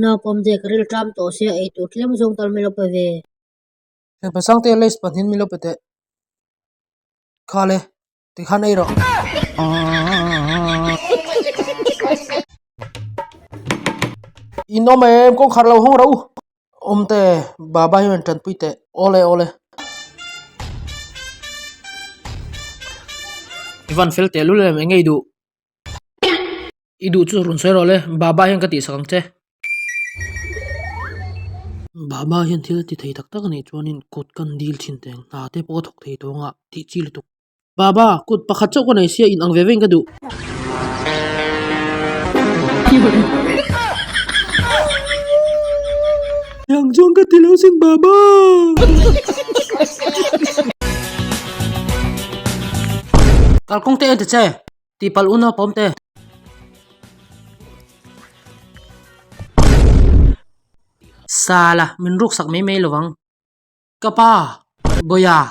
Unau pawm te ka ril ṭam tawh sia ei tur tlem zawng tal min lo pe ve. Thianpa Sangte lace pahnihin min lo pe teh. Khale, tikhan ei rawh. In awm em, kawngkhar lo hawng rawh u. Awmte, Baba hi rawn tanpui teh. Awle, awle. I van fel teh lul em, eng nge i duh? I duh chu rawn sawi rawh le, Baba hian ka tihsak ang che. Baba hian thil a ti thei tak tak a nih chuanin kut kan dil thin teh ang, hna te pawh ka thawk thei tawh ang a, tih chi lutuk. Baba, kut pakhat chauh ka nei sia in ang ve vein ka duh. Yang chuan ka ti lo sin Baba. Kalkawng te en ta che. Tihpalh unau pawm te. Sala, min ruk sak mai mai lovang. Ka pa, Boya.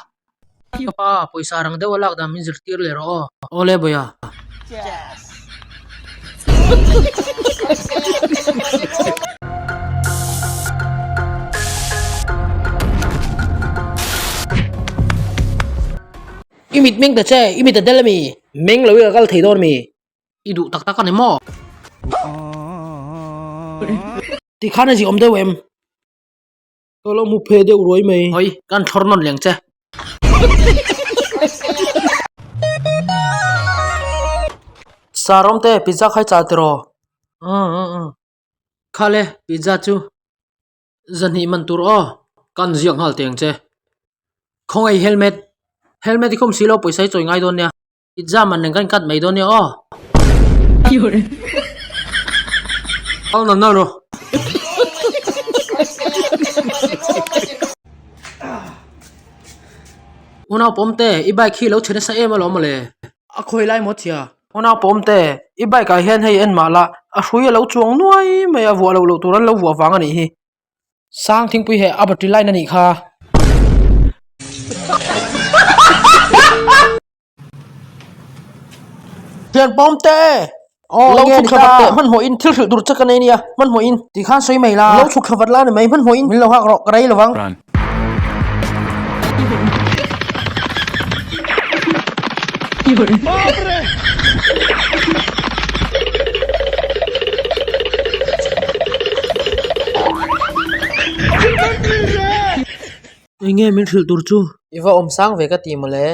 Ka pa, pawisa rang deuh a lak dan min zirtir leh rawh aw. Awle Boya. I mit meng ta che, i mit a del ami? Meng lo i ka kal thei dawn ami? I duh tak tak a ni maw? Tikhan a ziawm deuh em? Ka lo mu phe deuh ruai mai. Hawi, kan thlawr nawn leng che. Sarawm te, pizza khai chal tiraw? Umm umm umm. Khale, pizza chu. Zahnih man tur aw, kan ziak nghal teng che. Khawngaih helmet, helmet i khum si lo pawisa i chawi ngai dawn nia. Pizza man reng kan cut mai dawn nia aw. Kal nan nan rawh. Unau pawmte, i bike hi lo chhe nasa em alawm mawle. A khawi lai maw chhia? Unau pawmte, i bike ah hian hei en mah la, a hrui a lo chuang nuai mai a, vuah loh loh tur an lo vuah vang a nih hi. Sang thingpui he a battery line a nih kha. Thian pawmte, lo chhuk thla vat teh hmanhmawh in thil hrilh tur che ka nei nia, hmanhmawh in tikhan sawi mai la, lo chhuk thla vat la ni mai hmanhmawh in min lo hak rawh ka rei lovang. Enge min hrilh tur chu? I va awm sang ve ka ti mawle.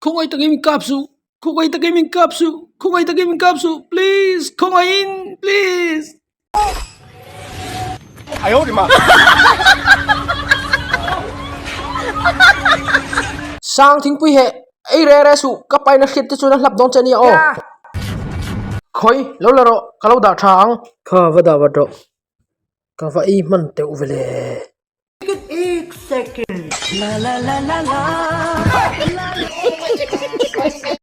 Khawngaih takin min kap suh, khawngaih takin min kap suh, khawngaih takin min kap suh, please, khawngaihin, please. Sang thingpui heh, ei re re suh, ka paina hriat te chuan a hlap dawn che ania aw. Khawi, lo la rawh, ka lo dah tha ang. Kha va dah vat rawh, ka va ei hman teuh vele.